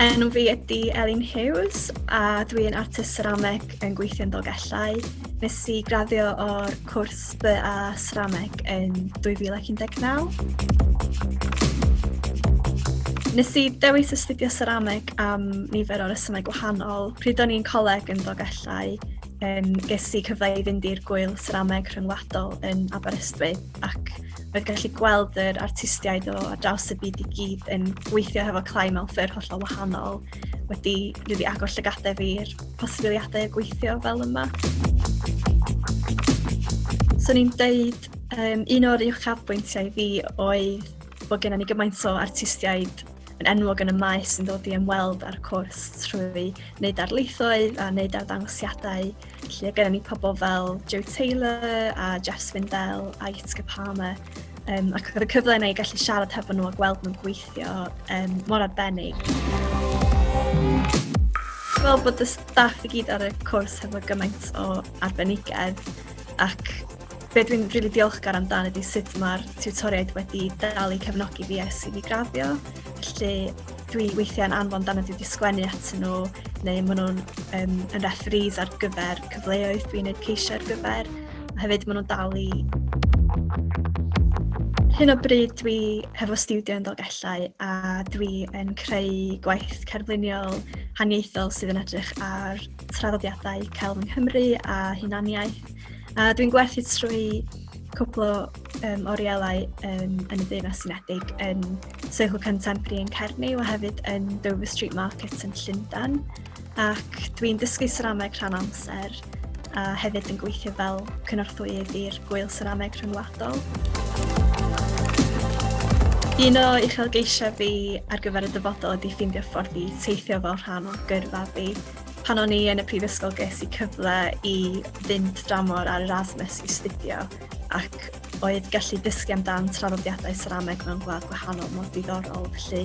Enw fi ydy Elin Hughes a dwi yn artist serameg yn gweithio yn Dolgellau. Nes i graddio o'r cwrs BA Serameg yn 2019. Nes i dewis astudio serameg am nifer o resymau gwahanol. Pryd o'n i'n coleg yn Dolgellau, ges i cyfle i fynd i'r gwyl serameg rhyngwladol yn Aberystwyth ac oedd gallu gweld yr artistiaid o ar draws y byd i gyd yn gweithio hefo clai mewn ffyrdd hollol wahanol wedi rili agor llygadau fi i'r posibiliadau o gweithio fel yma. So ni'n deud um, un o'r uchafbwyntiau fi oedd bod gennym ni gymaint o artistiaid yn enwog yn y maes yn dod i ymweld â'r cwrs trwy wneud darlithoedd a wneud arddangosiadau. Felly gennym ni pobl fel Joe Taylor a Jeff Swindell a Jitske Palmer. Ac oedd y cyfle yna i gallu siarad hefo nhw a gweld nhw'n gweithio mor arbennig. Fel bod y staff i gyd ar y cwrs hefo gymaint o arbenigedd ac be dwi'n rili diolchgar amdan ydy sut mae'r tiwtoriaid wedi dal i cefnogi fi ers i fi graddio. Felly dwi weithiau'n anfon dan dwi wedi sgwennu atyn nhw, neu maen nhw'n yn referees ar gyfer cyfleoedd dwi'n gwneud ceisio ar gyfer. A hefyd maen nhw'n dal i. Hyn o bryd dwi hefo stiwdio yn Dolgellau a dwi yn creu gwaith cerfluniol haniaethol sydd yn edrych ar traddodiadau celf yng Nghymru a hunaniaeth. A dwi'n gwerthu trwy cwpl o orielau yn y Deyrnas Unedig yn Circle Contemporary yn Cernyw a hefyd yn Dover Street Market yn Llundain. Ac dwi'n dysgu serameg rhan amser a hefyd yn gweithio fel cynorthwyydd i'r Gwyl Serameg Rhyngwladol. Un o uchelgeisiau fi ar gyfer y dyfodol ydy ffeindio ffordd i teithio fel rhan o gyrfa fi. Pan o'n i yn y prifysgol ges i cyfle i fynd dramor ar Erasmus i studio ac oedd gallu dysgu amdan traddodiadau serameg mewn gwlad gwahanol mor diddorol, felly.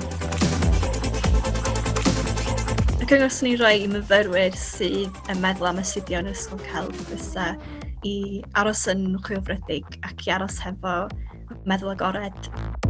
Y cyngor swn i'n rhoi i myfyrwyr sydd yn meddwl am astudio yn Ysgol Celf fysa i aros yn chwilfrydig ac i aros hefo meddwl agored.